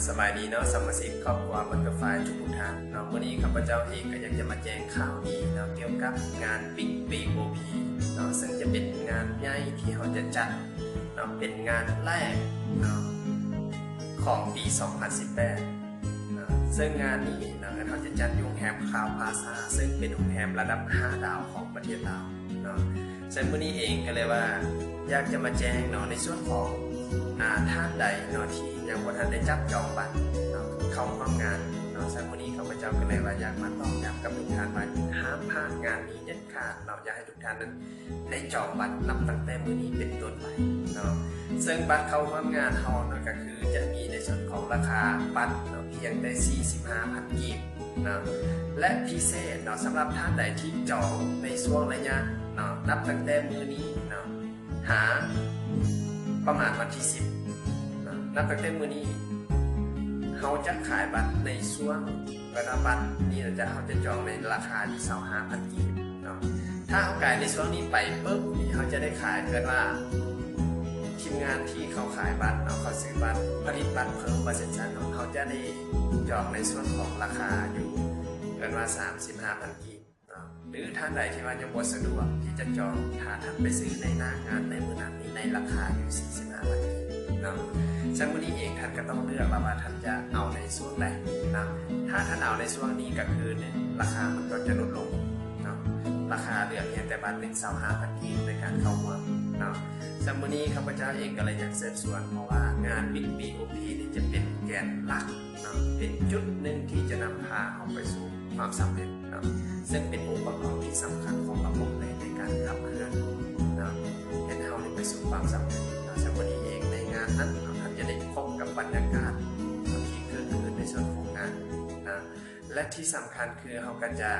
ສະບາຍດີເນາະ ສະມາຊິກຄອບຄົວບັດເກີບຝ້າຍທຸກໆທ່ານເນາະ. ມື້ນີ້ຂ້າພະເຈົ້າເອງກໍຢາກຈະມາແຈ້ງຂ່າວດີເນາະ ກ່ຽວກັບງານ Big B O P ເນາະ ເຊິ່ງຈະເປັນງານໃຫຍ່ທີ່ເຮົາຈະຈັດເນາະ ເປັນງານແລກເນາະ ຂອງປີສອງພັນສິບແປດເນາະ. ເຊິ່ງງານນີ້ເນາະ ເຮົາຈະຈັດຢູ່ໂຮງແຮມຄາວພລາຊາ ເຊິ່ງເປັນໂຮງແຮມລະດັບຫ້າດາວຂອງປະເທດລາວເນາະ. ເຊິ່ງມື້ນີ້ເອງກໍເລີຍວ່າ ຢາກຈະມາແຈ້ງເນາະ ໃນສ່ວນຂອງ ອາ ທ່ານໃດເນາະ ທີ່ຍັງບໍ່ທັນໄດ້ຈັບຈອງບັດເນາະ ເຂົ້າຮ່ວມງານເນາະ. ເຊິ່ງມື້ນີ້ຂ້າພະເຈົ້າກໍເລີຍວ່າ ຢາກມາຕອກຢ້ຳກັບທຸກທ່ານວ່າ ຫ້າມພາດງານນີ້ເດັດຂາດເນາະ. ຢາກໃຫ້ທຸກທ່ານນັ້ນໄດ້ຈອງບັດນັບຕັ້ງແຕ່ມື້ນີ້ເປັນຕົ້ນໄປເນາະ. ເຊິ່ງບັດເຂົ້າຮ່ວມງານເຮົາເນາະ ກໍຄືຈະມີໃນສ່ວນຂອງລາຄາບັດເນາະ ພຽງແຕ່ສີ່ສິບຫ້າພັນກີບເນາະ ແລະ ພິເສດເນາະ ສຳລັບທ່ານໃດທີ່ຈອງໃນຊ່ວງໄລຍະເນາະ ນັບຕັ້ງແຕ່ມື້ນີ້ເນາະ ຫາປະມານວັນທີສິບເນາະ ນັບຕັ້ງແຕ່ມື້ນີ້ ເຮົາຈະຂາຍບັດໃນຊ່ວງ ເວລາບັດນີ້ຈະ ເຮົາຈະຈອງໃນລາຄາທີ່ຊາວຫ້າພັນກີບເນາະ. ຖ້າເຮົາຂາຍໃນຊ່ວງນີ້ໄປປຶບນີ້ ເຮົາຈະໄດ້ຂາຍ ເອີ້ນວ່າ ທີມງານທີ່ເຂົາຂາຍບັດເນາະ ເຂົາຊື້ບັດ ຜະລິດບັດເພີ່ມວ່າຊັ້ນເນາະ ເຮົາຈະໄດ້ຈອງໃນສ່ວນຂອງລາຄາຢູ່ ເອີ້ນວ່າສາມສິບຫ້າພັນກີບເນາະ. ຫຼືທ່ານໃດທີ່ວ່າຍັງບໍ່ສະດວກທີ່ຈະຈອງ ຖ້າທ່ານໄປຊື້ໃນໜ້າງານໃນມື້ນັ້ນນີ້ ໃນລາຄາຢູ່ສີ່ສິບຫ້າພັນກີບເນາະ. ເຊິ່ງມື້ນີ້ເອງທ່ານກໍຕ້ອງເລືອກແລ້ວວ່າທ່ານຈະເອົາໃນຊ່ວງໃດເນາະ. ຖ້າທ່ານເອົາໃນຊ່ວງນີ້ກໍຄື ໜຶ່ງ ລາຄາມັນກໍຈະຫຼຸດລົງເນາະ ລາຄາເຫຼືອພຽງແຕ່ບັດໜຶ່ງຊາວຫ້າພັນກີບໃນການເຂົ້າຮ່ວມເນາະ. ເຊິ່ງມື້ນີ້ຂ້າພະເຈົ້າເອງກໍເລີຍຢາກເຊີນຊວນ ເພາະວ່າງານ Big B O P ນີ້ຈະເປັນແກນຫຼັກເນາະ ເປັນຈຸດໜຶ່ງທີ່ຈະນຳພາເຮົາໄປສູ່ຄວາມສຳເລັດເນາະ ເຊິ່ງເປັນອົງປະກອບທີ່ສຳຄັນຂອງລະບົບໃນ ໃນການຂັບເຄື່ອນເນາະ ເຮັດໃຫ້ເຮົາໄດ້ໄປສູ່ຄວາມສຳເລັດເນາະ. ເຊິ່ງມື້ນີ້ເອງໃນງານນັ້ນເນາະ ທ່ານຈະໄດ້ພົບກັບບັນຍາກາດທີ່ເກີດຂຶ້ນໃນສ່ວນຂອງງານເນາະ ແລະທີ່ສຳຄັນຄືເຮົາກໍຈະ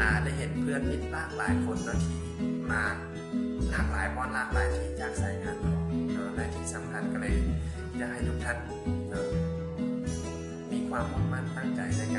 ອາ ໄດ້ເຫັນເພື່ອນມິດຫຼາກຫຼາຍຄົນເນາະ ທີ່ມາຫຼາກຫຼາຍບ່ອນ ຫຼາກຫຼາຍທີ່ຈາກສາຍງານເນາະ ແລະທີ່ສຳຄັນກໍເລີຍຢາກໃຫ້ທຸກທ່ານເນາະ ມີຄວາມມຸ່ງໝັ້ນຕັ້ງໃຈໃນການ